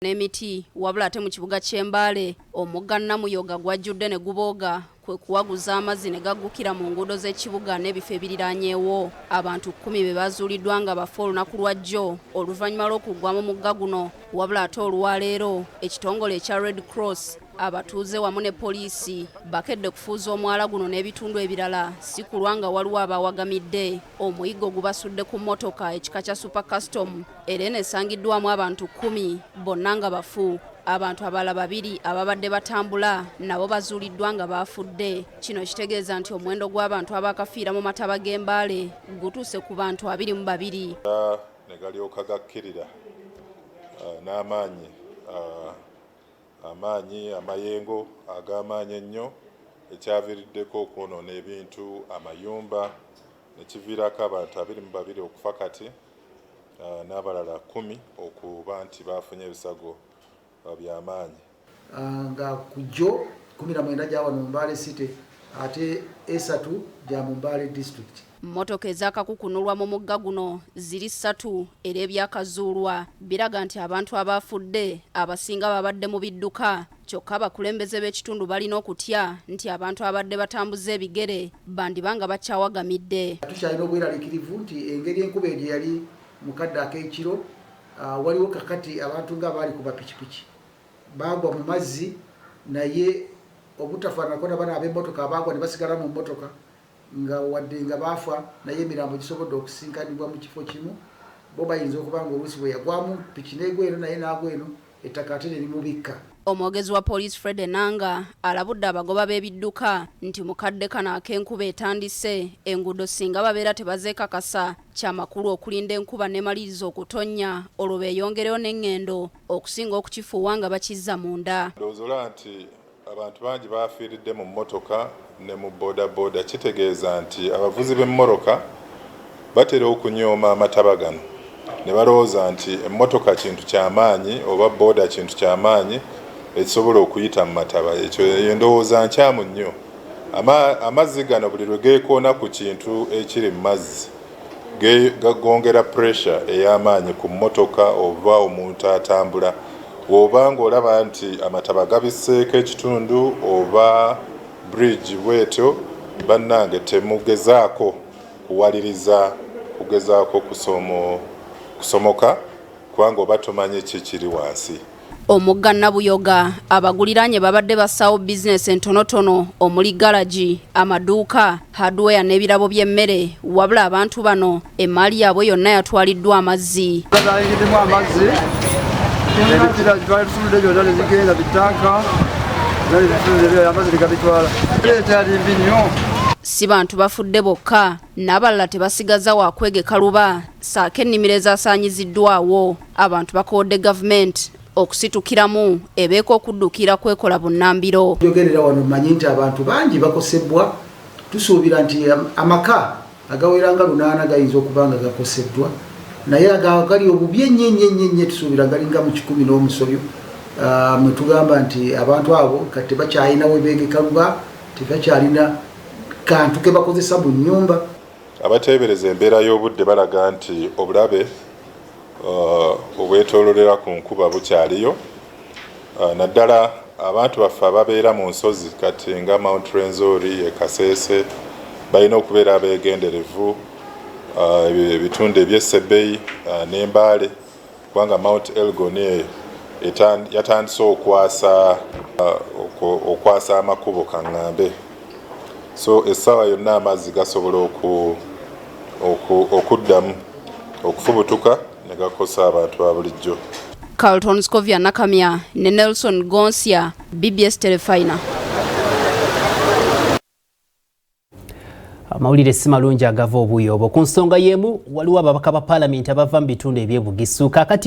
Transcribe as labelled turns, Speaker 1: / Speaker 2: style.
Speaker 1: N'emiti. Wabula ate mu kibuga ky'e Mbale, omugga Namuyoga gwajjudde ne gubooga, kwe kuwaguza amazzi ne gaggukira mu nguudo z'ekibuga n'ebifo ebiriraanyeewo. Abantu 10 be bazuuliddwa nga bafu olunaku lwa jjo oluvannyuma lw'okuggwa mu mugga guno. Wabula ate olwaleero, ekitongole ekya Red Cross, abatuuze wamu ne poliisi bakedde kufuuza omwala guno n'ebitundu ebirala, si kulwa nga waliwo abawagamidde. Omuyiggo gubasudde ku mmotoka ekika kya Super Custom, era eno esangiddwamu abantu 10, bonna nga bafu. Abantu abalala babiri ababadde batambula nabo bazuuliddwa nga baafudde. Kino kitegeeza nti omuwendo gw'abantu abakafiira mu mataba g'Embaale gutuuse ku bantu 22.
Speaker 2: Ne galyoka gakkirira n'amaanyi, amaanyi, amayengo ag'amaanyi ennyo, ekyaviiriddeko okwonoona ebintu, amayumba, ne kiviirako abantu 22 okufa kati, n'abalala 10 okuba nti baafunye ebisago by'amaanyi.
Speaker 3: Nga ku jjo 19 gya wano mu Mbale City, ate 3 gya mu Mbale District.
Speaker 1: Mmotoka ezakakukunulwa mu mugga guno ziri ssatu, era ebyakazuulwa biraga nti abantu abaafudde abasinga babadde mu bidduka. Kyokka abakulembeze b'ekitundu balina okutya nti abantu abadde batambuza ebigere bandiba nga bakyawagamidde.
Speaker 3: Tukyalina obweraliikirivu nti engeri enkuba eyo gye yali mu kadde ak'ekiro, waliwo kakati abantu nga baali ku bapikipiki baagwa mu mazzi, naye obutafaananako na bano ab'emmotoka abaagwa ne basigala mu mmotoka, nga wadde nga baafa naye emirambo gisobodde okusinkanibwa mu kifo kimu, bo bayinza okuba nga oluusi bwe yagwamu piki n'egwa eno naye n'agwa eno, ettaka ate ne limubikka.
Speaker 1: Omwogezi wa poliisi Fred Enanga alabudde abagoba b'ebidduka nti mu kadde kano ak'enkuba etandise, enguudo singa babeera tebazeekakasa, kyamakulu okulinda enkuba n'emaliriza okutonnya, olwo beeyongereyo n'eŋŋendo okusinga okukifuuwa nga bakizza munda.
Speaker 2: Ndowooza olaba nti abantu bangi bafiiridde mu mmotoka ne mu boodabooda. Kitegeeza nti abavuzi b'emmotoka batera okunyooma amataba gano ne balowooza nti emmotoka kintu kyamaanyi oba booda kintu kyamaanyi ekisobola okuyita mu mataba. Ekyo endowooza nkyamu nnyo. Amazzi gano buli lwe geekoona ku kintu ekiri mu mazzi, gongera pressure ey'amaanyi ku mmotoka oba omuntu atambula. Bw'oba ng'olaba nti amataba gabisseeko ekitundu oba bridge bwetyo, bannange, temugezaako kuwaliriza kugezaako kusomoka, kubanga oba tomanyi ki kiri wansi.
Speaker 1: Omugga Nabuyoga abaguliraanye babadde bassaawo bizinesi entonotono omuli galagi, amaduuka, hardware n'ebirabo by'emmere. Wabula abantu bano emaali yaabwe yonna yatwaliddwa amazzi.
Speaker 4: Bayingiddemu amazzi, ebipira twali tusumudde byonna ne zigenda, bitanka amazzi negabitwala. Ekyali mbi nnyo.
Speaker 1: Si bantu bafudde bokka, n'abalala tebasigaza wakwegeka luba, saako ennimiro ezaasaanyiziddwawo. Abantu bakoowodde gavumenti okusitukiramu ebeeko okuddukira kwekola bunnambiro.
Speaker 3: Njogerera wano mmanyi nti abantu bangi bakosebbwa. Tusuubira nti amaka agawera nga 8 gayinza okuba nga gakoseddwa, naye agali obubi ennyo ennyo ennyo ennyo tusuubira galinga mu 100 n'omusobyo. Mwe tugamba nti abantu abo kati tebakyalina we beegeka luba, tebakyalina kantu ke bakozesa mu nnyumba.
Speaker 2: Abateebereza embeera y'obudde balaga nti obulabe obwetoololera ku nkuba bukyaliyo, naddala abantu baffe ababeera mu nsozi kati nga Mount Rwenzori e Kasese balina okubeera abeegenderevu, ebitundu eby'Esebbeyi n'Embaale, kubanga Mount Elgon eyo yatandise okwasa amakubo kaŋŋambe. So essaawa yonna amazzi gasobola okuddamu okufubutuka ne gakosa abantu ba bulijjo.
Speaker 1: Carlton Scovia Nakamya ne Nelson Gonsia, BBS Terefayina.
Speaker 5: Amawulire si malungi agava obuuyi obwo. Ku nsonga y'emu, waliwo ababaka ba paalamenti abava mu bitundu eby'eBugisu kaakati